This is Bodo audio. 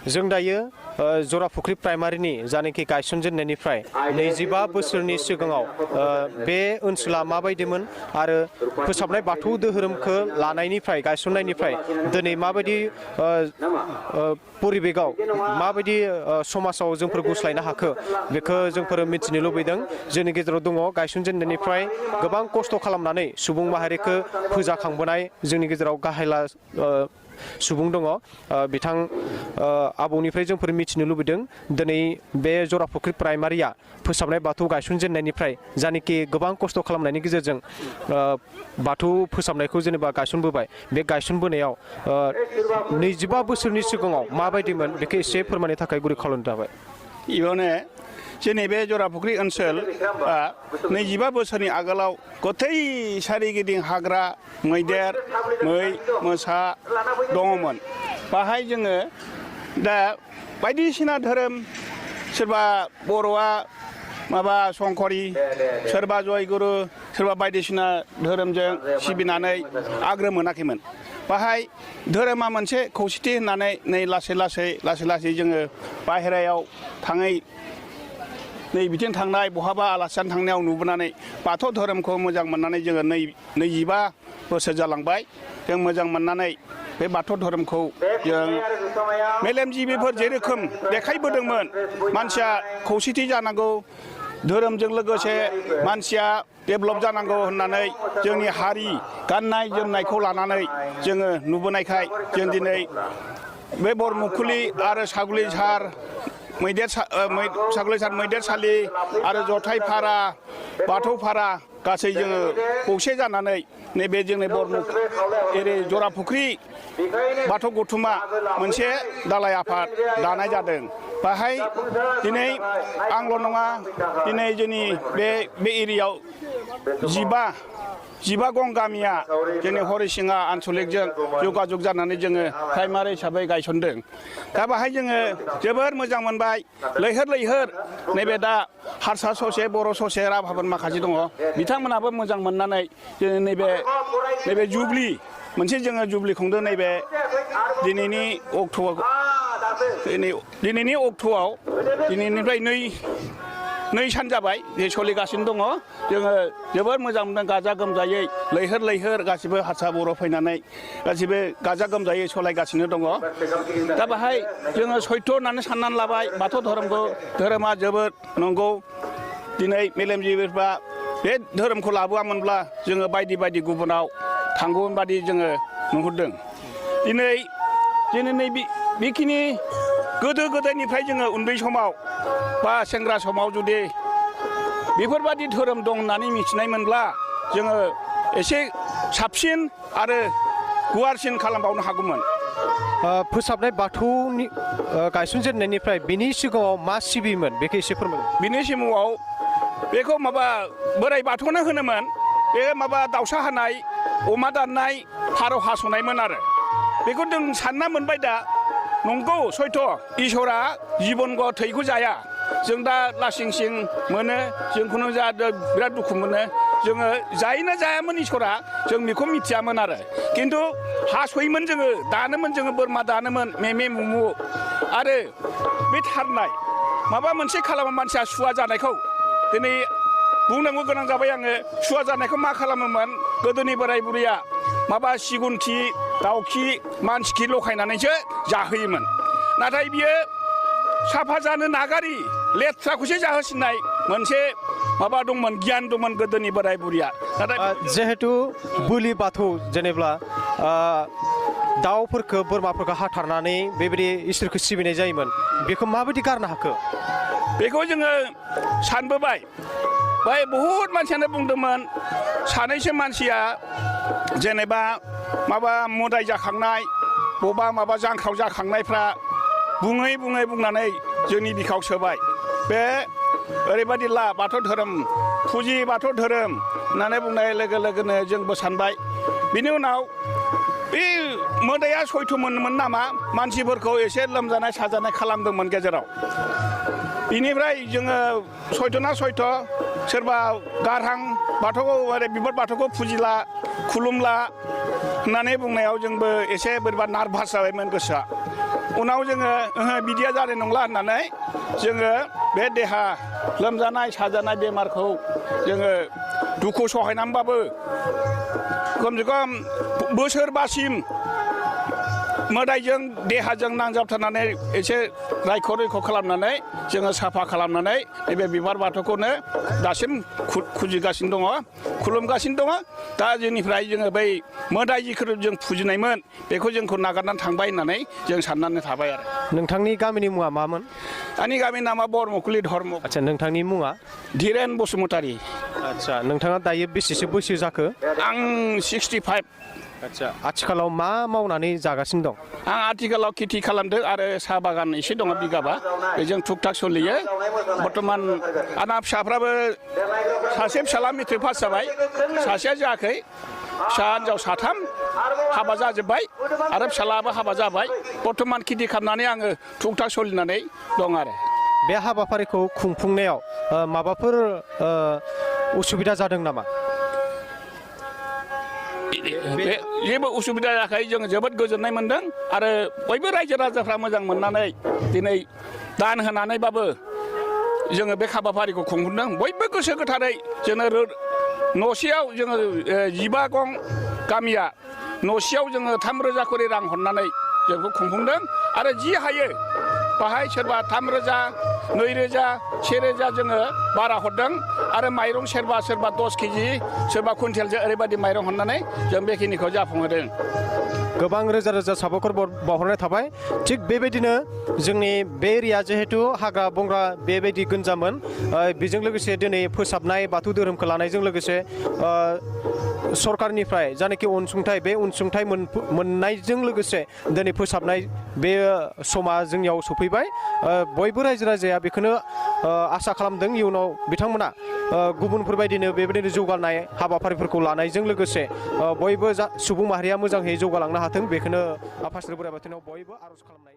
जों दायो जराफुख्रि प्राइमारिनि जानाखि गायसनजेननायनिफ्राय 25 बोसोरनि सिगाङाव बे ओनसोला माबायदिमोन आरो फोसाबनाय बाथौ धोरोमखौ लानायनिफ्राय गायसननायनिफ्राय दिनै माबायदि परिबेगाव माबायदि समाजाव जोंफोर गुस्लायनो हाखो बेखौ जोंफोर मिथिनो लुबैदों। जोंनि गेजेराव दङ गायसनजेननायनिफ्राय गोबां खस्थ' खालामनानै सुबुं माहारिखौ फोजाखांबोनाय जोंनि गेजेराव गाहायला सुबुं दङ। बिथां आबौनिफ्राय जोंफोर मिथिनो लुबैदों दिनै बे जराफुख्रि प्राइमारिया फोसाबनाय बाथौ गायसनजेननायनिफ्राय जानाखि गोबां खस्थ' खालामनायनि गेजेरजों बाथौ फोसाबनायखौ जेनेबा गायसनबोबाय बे गायसनबोनायाव 25 बोसोरनि सिगाङाव माबायदिमोन बेखौ एसे फोरमायनो थाखाय गुरै खावलायनाय थाबाय। इयावनो जोंनि बे जराफुख्रि ओनसोल 25 बोसोरनि आगोलाव गथै सारिगिदिं हाग्रा मैदेर मै मोसा दङमोन। बाहाय जोङो दा बायदिसिना धोरोम सोरबा बर'आ माबा संकरि सोरबा जयगुरु सोरबा बायदिसिना धोरोमजों सिबिनानै आग्रो मोनाखैमोन। बाहाय धोरोमा मोनसे खौसेथि होननानै नै लासै लासै जोङो बाहेरायाव थाङै नै बिथिं थांनाय बहाबा आलासि जानो थांनायाव नुबोनानै बाथौ धोरोमखौ मोजां मोननानै जोङो 25 बोसोर जालांबाय। जों मोजां मोननानै बे बाथौ धोरोमखौ जों मेलेमजिबिफोर जेरोखोम देखायबोदोंमोन मानसिया खौसेथि जानांगौ धोरोमजों लोगोसे मानसिया डेभेलप जानांगौ होननानै जोंनि हारि गाननाय जोमनायखौ लानानै जोङो नुबोनायखाय जों दिनै बे बरमुखुलि आरो सागुलिसार मैदेरसालि आरो जथायफारा बाथौफारा गासै जोङो खौसे जानानै नैबे जोंनि एरै जराफुख्रि बाथौ गौथुमा मोनसे दालाय आफाद दानाय जादों। बाहाय दिनै आंल' नङा दिनै जोंनि बे एरियायाव 15 गं गामिया जोंनि हरिसिङा आन्सलिकजों जगाजग जानानै जोङो प्राइमारि हिसाबै गायसनदों। दा बाहाय जोङो जोबोर मोजां मोनबाय लैहोर नैबे दा हारसा ससे बर' ससे राभाफोर माखासे दङ बिथांमोनाबो मोजां मोननानै जोङो नैबे जुबलि मोनसे जोङो जुबलि खुंदों नैबे दिनैनि अक्ट'आव दिनैनिफ्राय 2 सान जाबाय बे सोलिगासिनो दङ। जोङो जोबोर मोजां मोनदों गाजा गोमजायै लैहोर गासिबो हारसा बर' फैनानै गासिबो गाजा गोमजायै सालायगासिनो दङ। दा बाहाय जोङो सैथ' होननानै साननानै लाबाय बाथौ धोरोमखौ धोरोमा जोबोद नंगौ। दिनै मेलेमजिबिफ्रा बे धोरोमखौ लाबोआमोनब्ला जोङो बायदि गुबुनाव थांगौमोन बादि जोङो नुहुरदों। दिनै बेखिनि गोदो गोदायनिफ्राय जोङो उन्दै समाव बा सेंग्रा समाव जुदि बेफोरबादि धोरोम दं होननानै मिथिनायमोनब्ला जोङो एसे साबसिन आरो गुवारसिन खालामबावनो हागौमोन। फोसाबनाय बाथौनि गायसनजेननायनिफ्राय बिनि सिगाङाव मा सिबियोमोन बेखौ एसे फोरमाय। बिनि सिगाङाव बेखौ माबा बोराइ बाथौनो होनोमोन। बे माबा दाउसा हानाय अमा दाननाय फारौ हास'नायमोन आरो बेखौ जों सानना मोनबाय दा नंगौ सैथ' इसोरा जिबन थैखौ जाया। जों दा लासिं मोनो जोंखौनो बिराद दुखु मोनो। जोङो जायोना जायामोन इसोरा जों बेखौ मिथियामोन आरो खिन्थु हास'योमोन जोङो दानोमोन जोङो बोरमा दानोमोन मेमे मुमु आरो बे थारनाय माबा मोनसे खालामो मानसिया सुवा जानायखौ दिनै बुंनांगौ गोनां जाबाय आङो। सुवा जानायखौ मा खालामोमोन गोदोनि बोराय बुरैया माबा सिगुन खि दाउ खि मानसि खि लगायनानैसो जाहोयोमोन। नाथाय बियो साफा जानो नागारि लेथ्राखौसो जाहोसिननाय मोनसे माबा दंमोन गियान दंमोन गोदोनि बोराय बुरिया। नाथाय जिहेतु बोलि बाथौ जेनेब्ला दाउफोरखौ बोरमाफोरखौ हाथारनानै बेबायदि इसोरखौ सिबिनाय जायोमोन बेखौ माबायदि गारनो हाखो बेखौ जोङो सानबोबाय। बाय बहुद मानसियानो बुंदोंमोन सानैसो मानसिया जेनेबा माबा मोदाय जाखांनाय बबा माबा जांख्राव जाखांनायफ्रा बुंनानै जोंनि बिखायाव सोबाय। बे ओरैबायदि बाथौ धोरोम फुजि बाथौ धोरोम होननानै बुंनाय लोगो लोगोनो जोंबो सानबाय। बिनि उनाव बे मोदाया सयथ'मोनमोन नामा मानसिफोरखौ एसे लोमजानाय साजानाय खालामदोंमोन गेजेराव। बेनिफ्राय जोङो सयथ'ना सयथ' सोरबा गारहां बाथौखौ बिबार बाथौखौ फुजिला खुलुमला होननानै बुंनायाव जोंबो एसे बोरैबा नार्भास जाबायमोन गोसोआ। उनाव जोङो बिदिया जानाय नंला होननानै जोङो बे देहा लोमजानाय साजानाय बेमारखौ जोङो दुखु सहायनानैबाबो खमसे खम बोसोरबासिम मोदायजों देहाजों नांजाबथारनानै एसे रायख' रैख' खालामनानै जोङो साफा खालामनानै नैबे बिबार बाथौखौनो दासिम फुजिगासिनो दङ खुलुमगासिनो दङ दा जोंनिफ्राय जोङो बै मोदाय जिखौ जों फुजिनायमोन बेखौ जोंखौ नागारनानै थांबाय होननानै जों साननानै थाबाय आरो नोंथांनि गामिनि मुङा मामोन आंनि गामिनि नामा बरमकुलि धर्म आदसा नोंथांनि मुङा धीरेन बसुमतारी आदसा नोंथाङा दायो बेसेसो बैसो जाखो आं 65 आदसा आथिखालाव मा मावनानै जागासिनो दं आं आथिखालाव खेथि खालामदों आरो साहा बागान एसे दङ बिगाबा बेजों थुक थाक सोलियो बर्थमान आंना फिसाफ्राबो सासे फिसाला मेट्रिक पास जाबाय सासेया जायाखै फिसा हिन्जाव 3 हाबा जाजोब्बाय आरो फिसालाबो हाबा जाबाय बर्थमान खेथि खालामनानै आङो थुक थाक सोलिनानै दं आरो बे हाबाफारिखौ खुंफुंनायाव माबाफोर उसुबिदा जादों नामा जेबो उसुबिदा जायाखै जों जोबोद गोजोननाय मोनदों आरो बयबो रायजो राजाफ्रा मोजां मोननानै दिनै दान होनानैबाबो जोङो बे हाबाफारिखौ खुंफुंदों बयबो गोसो गोथारै जोङो न'सेयाव जोङो 15 गं गामिया न'सेयाव जोङो 3,000 खरि रां हरनानै जोंखौ खुंफुंदों आरो जि हायो बाहाय सोरबा 3,000 2,000 1,000 जोङो बारा हरदों आरो माइरं सोरबा 10 केजि सोरबा कुइन्टेलसो ओरैबायदि माइरं हरनानै जों बेखिनिखौ जाफुंहोदों गोबां रोजा रोजा साबायखर बावहरनाय थाबाय थिग बेबायदिनो जोंनि बे एरिया जिहेतु हाग्रा बंग्रा बेबायदि गोनजामोन बेजों लोगोसे दिनै फोसाबनाय बाथौ धोरोमखौ लानायजों लोगोसे सरकारनिफ्राय जानाखि अनसुंथाइ बे अनसुंथाइ मोननायजों लोगोसे दिनै फोसाबनाय बे समा जोंनियाव सफैबाय बयबो रायजो राजाया बेखौनो आसा खालामदों इयुनाव बिथांमोना गुबुनफोरबायदिनो बेबायदिनो जौगानाय हाबाफारिफोरखौ लानायजों लोगोसे बयबो सुबुं माहारिया मोजाङै जौगालांनो हाथों बेखौनो आफा इसोर बोराइ बाथौनाव बयबो आर'ज खालामनाय